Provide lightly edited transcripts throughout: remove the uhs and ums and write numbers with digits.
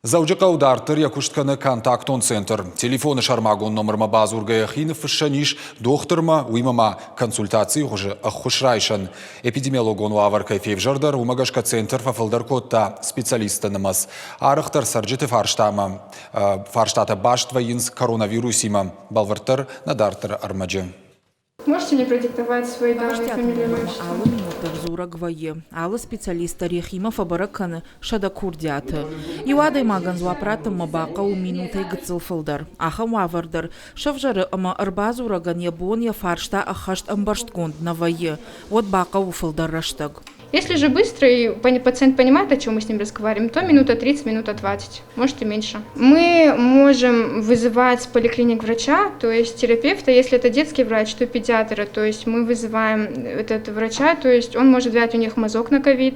Дзӕуджыхъӕуы дарддӕр йӕ куыст кӕны контактон центр. Телефоны сӕрмагонд номырмӕ бадзургӕйӕ хи ныффыссӕн ис дохтырмӕ, уыимӕ ма консультацийы хуызы ӕххуыс райсӕн. Эпидемиологон уавӕр кӕй февзӕрдӕр, уымӕ гӕсгӕ центр фӕфылдӕр кодта специалистты нымӕц. Арӕхдӕр цӕрджыты фарстамӕ фарстатӕ баст вӕййынц коронавирусимӕ. Бӕлвырддӕр нӕ дарддӕры ӕрмӕджы. Можете мне продиктовать свои данные, Ӕвӕстиаты фамилию, имя, номырмӕ отчество? алы минут дӕр дзурӕг вӕййы. Алы специалист дӕр йӕхимӕ фӕбӕрӕг кӕны 100 курдиаты. Иу адӕймагӕн дзуапп раттынмӕ бахъӕуы минутӕй гыццыл фылдӕр. Ахӕм уавӕр дӕр сӕвзӕры ӕмӕ ӕрбадзурӕгӕн йӕ бон йӕ фарста ӕххӕст ӕмбӕрстгонд нӕ вӕййы, уӕд бахъӕуы фылдӕр рӕстӕг. Если же быстро и пациент понимает, о чем мы с ним разговариваем, то минута 30, минута 20, может и меньше. Мы можем вызывать с поликлиник врача, то есть терапевта, если это детский врач, то педиатра, то есть мы вызываем этот врача, то есть он может взять у них мазок на ковид.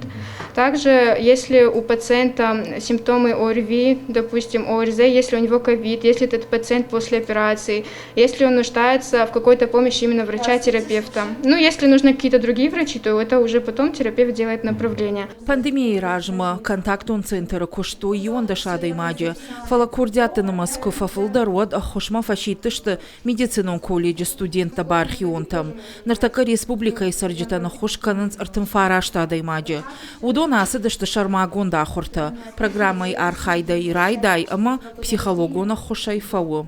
Также, если у пациента симптомы ОРВИ, допустим, ОРЗ, если у него ковид, если этот пациент после операции, если он нуждается в какой-то помощи именно врача-терапевта. Ну, если нужны какие-то другие врачи, то это уже потом терапевт делает направление. Пандемийы размӕ контактон центры куыстой 11 адӕймаджы, фӕлӕ курдиатты нымӕц куы фӕфылдӕр, уӕд ӕххуысмӕ фӕсидтысты медицинон колледжы студенттӕ-бархионтӕм. Ныртӕккӕ республикӕйы цӕрджытӕн ӕххуыс кӕнынц 39 адӕймаджы. Уыдон ацыдысты сӕрмагонд ахуыртӕ, программӕйы архайдӕй райдай ӕмӕ психологон ӕххуысӕй фӕуы.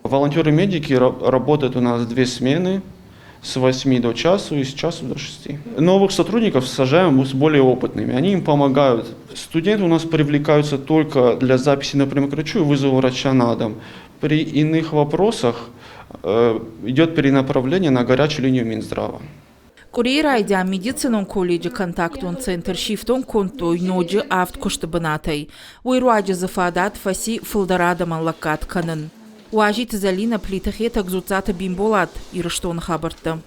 Волонтеры-медики работают у нас две смены с 8 до часу и с часу до 6. Новых сотрудников сажаем с более опытными, они им помогают. Студенты у нас привлекаются только для записи на прием к врачу и вызова врача на дом. При иных вопросах идет перенаправление на горячую линию Минздрава. Къуырийы райдиан медицинон колледжы контактон центр сифтонг кодтой ноджы авд куысты бынатӕй. Уый руаджы дзы фадат фӕци фылдӕр адӕмӕн лӕггад кӕнын. Уазиты Зӕлинӕ, Плиты Хетӕг, Дзуццаты Бимболат, Ирыстоны хабӕрттӕ.